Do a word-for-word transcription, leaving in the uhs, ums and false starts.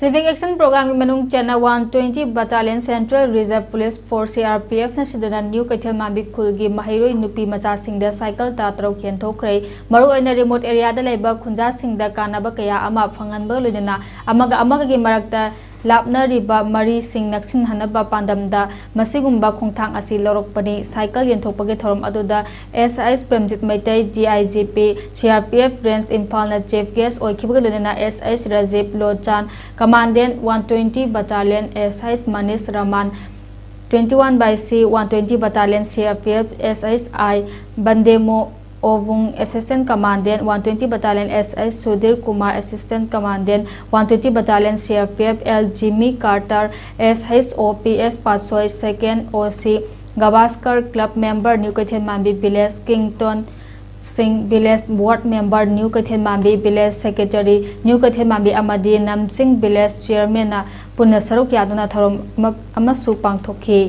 Civic Action Programꯒꯤ ꯃꯅꯨꯡ ꯆꯟꯅ one twenty Battalion Central Reserve Police Force, C R P F ꯅ ꯁꯤꯟꯗꯨꯅ new ꯀꯩꯊꯦꯜ ꯃꯥꯟꯕꯤ ꯈꯨꯜꯒꯤ ꯃꯍꯩꯔꯣꯏ ꯅꯨꯄꯤ ꯃꯆꯥꯁꯤꯡꯗ ꯁꯥꯏꯀꯜ ꯇꯔꯥ ꯇꯔꯨꯛ ꯌꯦꯟꯊꯣꯛꯈ꯭ꯔꯦ꯫ ꯃꯔꯨꯑꯣꯏꯅ remote areaꯗ ꯂꯩꯕ ꯈꯨꯟꯖꯥꯁꯤꯡꯗ ꯀꯥꯟꯅꯕ ꯀꯌꯥ ꯑꯃ ꯐꯪꯍꯟꯕꯒ ꯂꯣꯏꯅꯅ ꯑꯃꯒ ꯑꯃꯒꯒꯤ ꯃꯔꯛꯇ ꯂꯥꯞꯅꯔꯤꯕ ꯃꯔꯤꯁꯤꯡ ꯅꯛꯁꯤꯟꯍꯟꯅꯕ ꯄꯥꯟꯗꯝꯗ ꯃꯁꯤꯒꯨꯝꯕ ꯈꯣꯡꯊꯥꯡ ꯑꯁꯤ ꯂꯧꯔꯛꯄꯅꯤ꯫ ꯁꯥꯏꯀꯜ ꯌꯦꯟꯊꯣꯛꯄꯒꯤ ꯊꯧꯔꯝ ꯑꯗꯨꯗ S I S Premjit Meitei, D I G P, C R P F Range ꯏꯝꯐꯥꯜꯅ Chief Guest ꯑꯣꯏꯈꯤꯕꯒ ꯂꯣꯏꯅꯅ S I S Rajib ꯂꯣꯆꯥꯟ, Commandant one twenty Battalion, S I S Manish Raman, twenty-one by C one twenty Battalion C R P F, S I S I Bandemo Ovung, Assistant Commandant one twenty Battalion, S I S Sudhir Kumar, Assistant Commandant one twenty Battalion C R P F, L Jimmy Carter, S H O P S Patsoi, Second O C Gavaskar, Club Member, New Kaithenmanbi Village, Kington Singh, Village Board Member, New Kaithenmanbi Village Secretary, New Kaithenmanbi ꯑꯃꯗꯤ ꯅꯝꯁꯤꯡ Village Chairmanꯅ ꯄꯨꯟꯅ ꯁꯔꯨꯛ ꯌꯥꯗꯨꯅ ꯊꯧꯔꯝ ꯑꯃ-, ꯑꯃꯁꯨ ꯄꯥꯡꯊꯣꯛꯈꯤ꯫